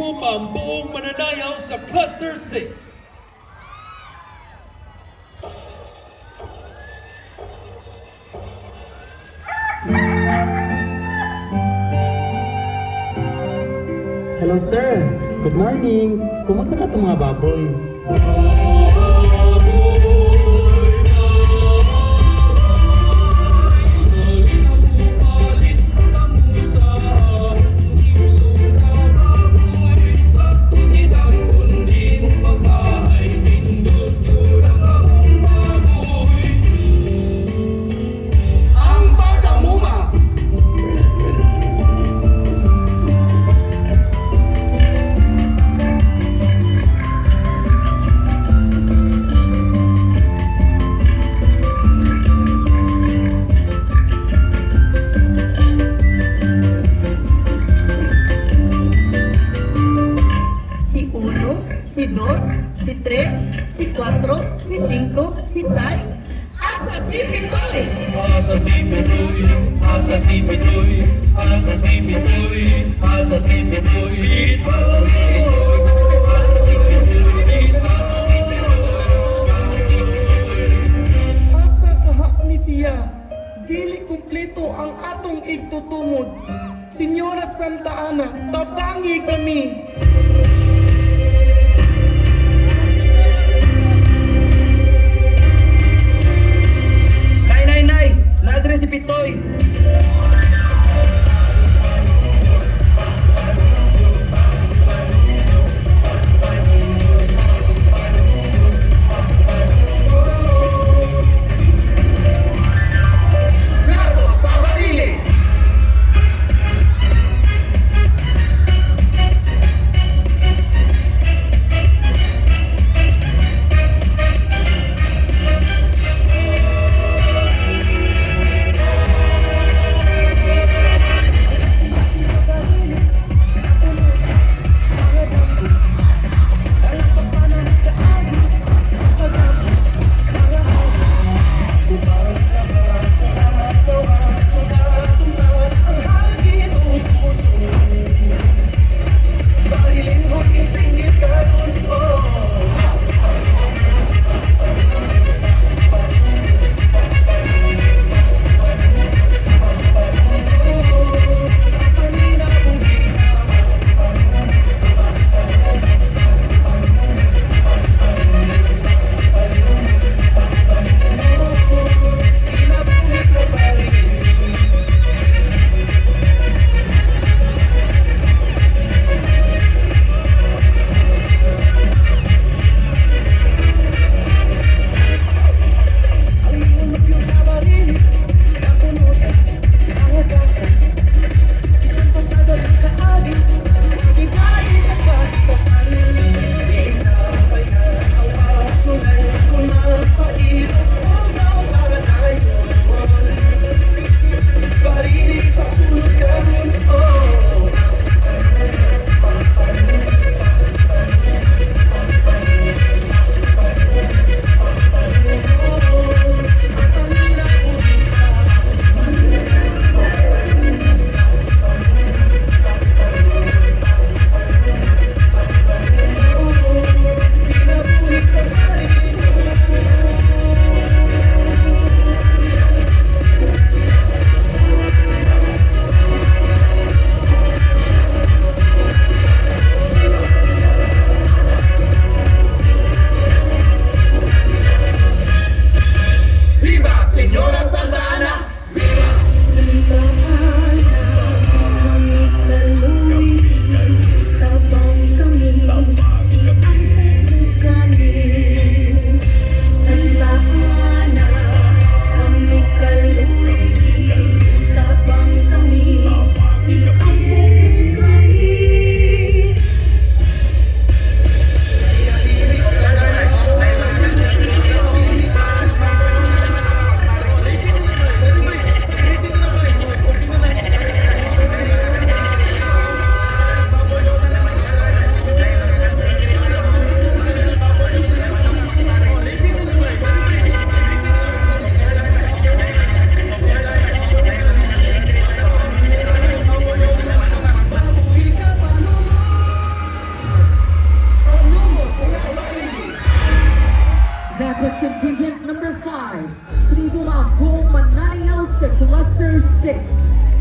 Gihuma ang buong mananayaw sa Cluster 6. Hello, sir, good morning. Kumusta na itong mga baboy? Ang pagkamuma! Si uno, si dos, si tres, si cuatro, si cinco, si seis, hasta si Pitoy. Asa si Pitoy, asa si Pitoy, asa si Pitoy, asa si Pitoy, asa si Pitoy, asa si Pitoy, asa si Pitoy, asa si Pitoy. Asa kaha ni siya? Dili kumpleto ang atong igtutungod. Senyora Santa Ana, tabangi kami! Nay, nay, nay! Naadre si Pitoy! Bravo sa barile! Pageant number 5. Tribo maakong mananayaw sa Cluster 6.